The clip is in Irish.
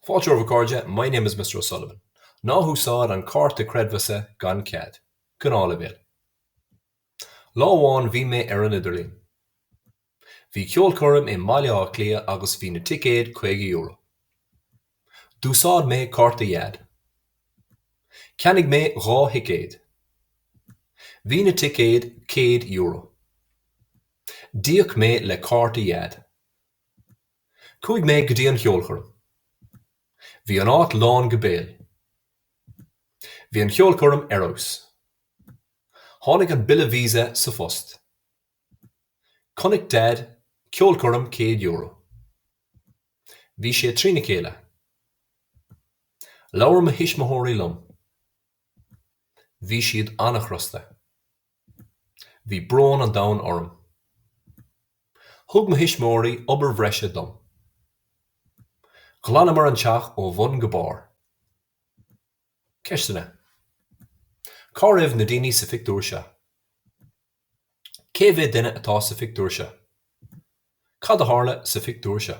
Fáilte romhaibh a chairde, my name is Mr O'Sullivan. Ná húsáid an cárta creidmheasa gan cead. Gnáthleibhéal. Lá amháin bhí mé ar an idirlíon. Bhí ceolchoirm i mBaile Átha Cliath agus bhí na ticéid €50. D'úsáid mé cárta Dhaid. Cheannaigh mé 2 thicéad. Bhí na ticéid €100. D'íoc mé le cárta Dhaid. Chuaigh mé go dtí an cheolchoirm. Bhí an áit lán go béal. Bhí an cheolchoirm ar fheabhas. Tháinig an bille Visa sa phost. Chonaic Daid ceolchoirm €100. Bhí sé trína chéile. Labhair mo thuismitheoirí liom. Bhí siad an-chrosta. Bhí brón an domhain orm. Thug mo thuismitheoirí obair bhreise dom. Ghlanamar an teach ó bhun go barr. Ceisteanna. Cá raibh na daoine sa phictiúr seo? Cé mhéad duine atá sa phictiúr seo? Cad a tharla sa phictiúr seo?